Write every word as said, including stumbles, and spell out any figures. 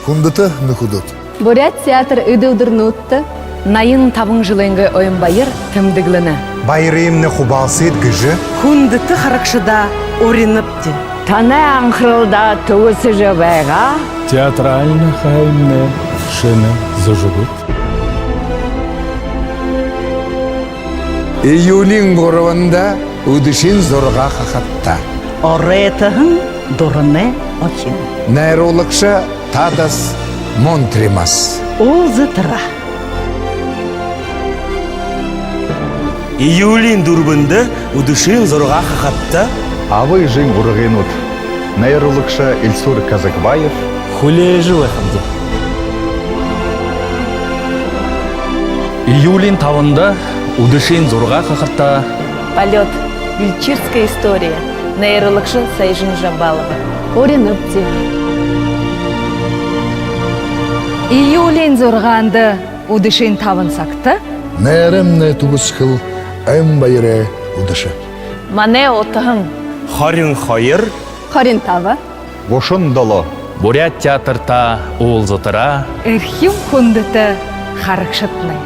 Хүндэтэ нүхэдүүд, Буряад театр эдэ үдэрнүүдтэ наян табан жэлэйнгээ ойн баяр тэмдэглэнэ. Баярыемнай хубаалсыт гэжэ хүндэтэ харагшадаа уринабди. Танай анхаралда түгэсэжэ байгаа театральна хайнай шэнэ зүжэгүүд. Июлиин гурбанда үдэшын зургаа хахадта оройтоһон Дуранай охин. Найруулагша Тадас Монтримас. Уулзатараа. Июлиин дүрбэндэ үдэшын зургаа хахадта аба эжын урагынууд. Найруулагша Ильсур Казакбаев. Хүлеэжэ байхабди. Июлиин табанда үдэшын зургаа хахадта Полёт. Бильчирская история. Найруулагша Сойжин Жамбалова. Уринабди. Июлиин зургаанда үдэшын табан сагта найрамнай түгэсхэл ойн баярай үдэшэ. Манай утаһан. Хорин хоёр, хорин таба, гушан долоо. Буряад театрта уулзатараа. Эрхим хүндэтэ харагшаднай.